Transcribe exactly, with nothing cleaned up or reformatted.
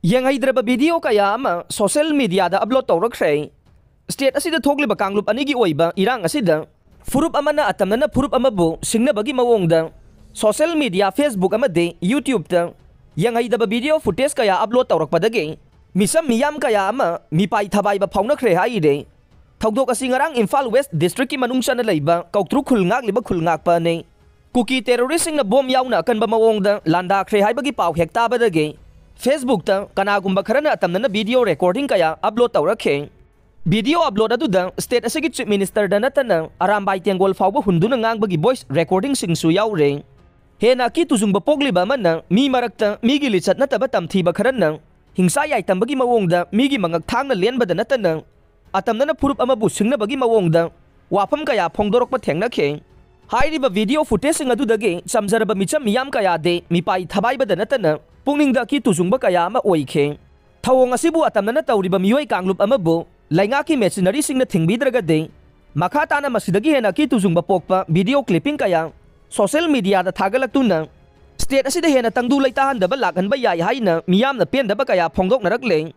ꯌꯦꯡꯍꯩꯗ꯭ꯔꯕ video ꯀꯌꯥ ꯑꯃ social mediaꯗ upload ꯇꯧꯔꯛꯈ꯭ꯔꯦ꯫ State ꯑꯁꯤꯗ ꯊꯣꯛꯂꯤꯕ ꯀꯥꯡꯂꯨꯞ ꯑꯅꯤꯒꯤ ꯑꯣꯏꯕ ꯏꯔꯥꯡ ꯑꯁꯤꯗ ꯐꯨꯔꯨꯞ ꯑꯃꯅ ꯑꯇꯝꯅꯅ ꯐꯨꯔꯨꯞ ꯑꯃꯕꯨ ꯁꯤꯡꯅꯕꯒꯤ ꯃꯑꯣꯡꯗ social media Facebook ꯑꯃꯗꯤ YouTubeꯇ ꯌꯦꯡꯍꯩꯗꯕ video footage ꯀꯌꯥ upload ꯇꯧꯔꯛꯄꯗꯒꯤ ꯃꯤꯆꯝ ꯃꯤꯌꯥꯝ ꯀꯌꯥ ꯑꯃ ꯃꯤꯄꯥꯏ ꯊꯕꯥꯏꯕ ꯐꯥꯎꯅꯈ꯭ꯔꯦ ꯍꯥꯏꯔꯦ꯫ ꯊꯧꯗꯣꯛ ꯑꯁꯤ ꯉꯔꯥꯡ ꯏꯝꯐꯥꯜ West Districtꯀꯤ ꯃꯅꯨꯡ ꯆꯟꯅ ꯂꯩꯕ ꯀꯧꯇ꯭ꯔꯨ ꯈꯨꯜ ꯉꯥꯛꯂꯤꯕ ꯈꯨꯜ ꯉꯥꯛꯄꯅꯤ꯫ ꯀꯨꯀꯤ terroristꯁꯤꯡꯅ bomb ꯌꯥꯎꯅ ꯑꯀꯟꯕ ꯃꯑꯣꯡꯗ ꯂꯥꯟꯗꯥꯈ꯭ꯔꯦ ꯍꯥꯏꯕꯒꯤ ꯄꯥꯎ ꯍꯦꯛ ꯇꯥꯕꯗꯒꯤ Facebookꯇ ꯀꯅꯥꯒꯨꯝꯕ ꯈꯔꯅ ꯑꯇꯝꯅꯅ video recording ꯀꯌꯥ upload ꯇꯧꯔꯛꯈꯤ꯫ Video upload ꯑꯗꯨꯗ state ꯑꯁꯤꯒꯤ Chief Ministerꯗ ꯅꯠꯇꯅ ꯑꯔꯥꯝꯕꯥꯏ ꯇꯦꯡꯒꯣꯜ ꯐꯥꯎꯕ ꯍꯨꯟꯗꯨꯅ ꯉꯥꯡꯕꯒꯤ voice recordingꯁꯤꯡꯁꯨ ꯌꯥꯎꯔꯦ꯫ ꯍꯦꯟꯅ ꯑꯀꯤ ꯇꯨꯖꯨꯡꯕ ꯄꯣꯛꯂꯤꯕ ꯑꯃꯅ ꯃꯤ ꯃꯔꯛꯇ ꯃꯤꯒꯤ ꯂꯤꯆꯠ ꯅꯠꯇꯕ ꯇꯝꯊꯤꯕ ꯈꯔꯅ ꯍꯤꯡꯁꯥ ꯌꯥꯏ ꯇꯝꯕꯒꯤ ꯃꯑꯣꯡꯗ ꯃꯤꯒꯤ ꯃꯉꯛ ꯊꯥꯡꯅ ꯂꯦꯟꯕꯗ ꯅꯠꯇꯅ ꯑꯇꯝꯅꯅ ꯐꯨꯔꯨꯞ ꯑꯃꯕꯨ ꯁꯤꯡꯅꯕꯒꯤ ꯃꯑꯣꯡꯗ ꯋꯥꯐꯝ ꯀꯌꯥ ꯐꯣꯡꯗꯣꯔꯛꯄ ꯊꯦꯡꯅꯈꯤ꯫ ꯍꯥꯏꯔꯤꯕ video footageꯁꯤꯡ ꯑꯗꯨꯗꯒꯤ ꯆꯝꯖꯔꯕ ꯃꯤꯆꯝ ꯃꯤꯌꯥꯝ ꯀꯌꯥꯗꯤ ꯃꯤꯄꯥꯏ ꯊꯕꯥꯏꯕꯗ ꯅꯠꯇꯅ ꯄꯨꯛꯅꯤꯡꯗ ꯑꯀꯤ ꯇꯨꯖꯨꯡꯕ ꯀꯌꯥ ꯑꯃ ꯑꯣꯏꯈꯤ꯫ ꯊꯧꯑꯣꯡ ꯑꯁꯤꯕꯨ ꯑꯇꯝꯅꯅ ꯇꯧꯔꯤꯕ ꯃꯤꯑꯣꯏ ꯀꯥꯡꯂꯨꯞ ꯑꯃꯕꯨ ꯂꯩꯉꯥꯛꯀꯤ machineryꯁꯤꯡꯅ ꯊꯤꯡꯕꯤꯗ꯭ꯔꯒꯗꯤ ꯃꯈꯥ ꯇꯥꯅ ꯃꯁꯤꯗꯒꯤ ꯍꯦꯟꯅ ꯑꯀꯤ ꯇꯨꯖꯨꯡꯕ ꯄꯣꯛꯄ video clipping ꯀꯌꯥ social mediaꯗ ꯊꯥꯒꯠꯂꯛꯇꯨꯅ state ꯑꯁꯤꯗ ꯍꯦꯟꯅ ꯇꯪꯗꯨ ꯂꯩꯇꯥꯍꯟꯗꯕ ꯂꯥꯛꯍꯟꯕ ꯌꯥꯏ ꯍꯥꯏꯅ ꯃꯤꯌꯥꯝꯅ ꯄꯦꯟꯗꯕ ꯀꯌꯥ ꯐꯣꯡꯗꯣꯛꯅꯔꯛꯂꯦ꯫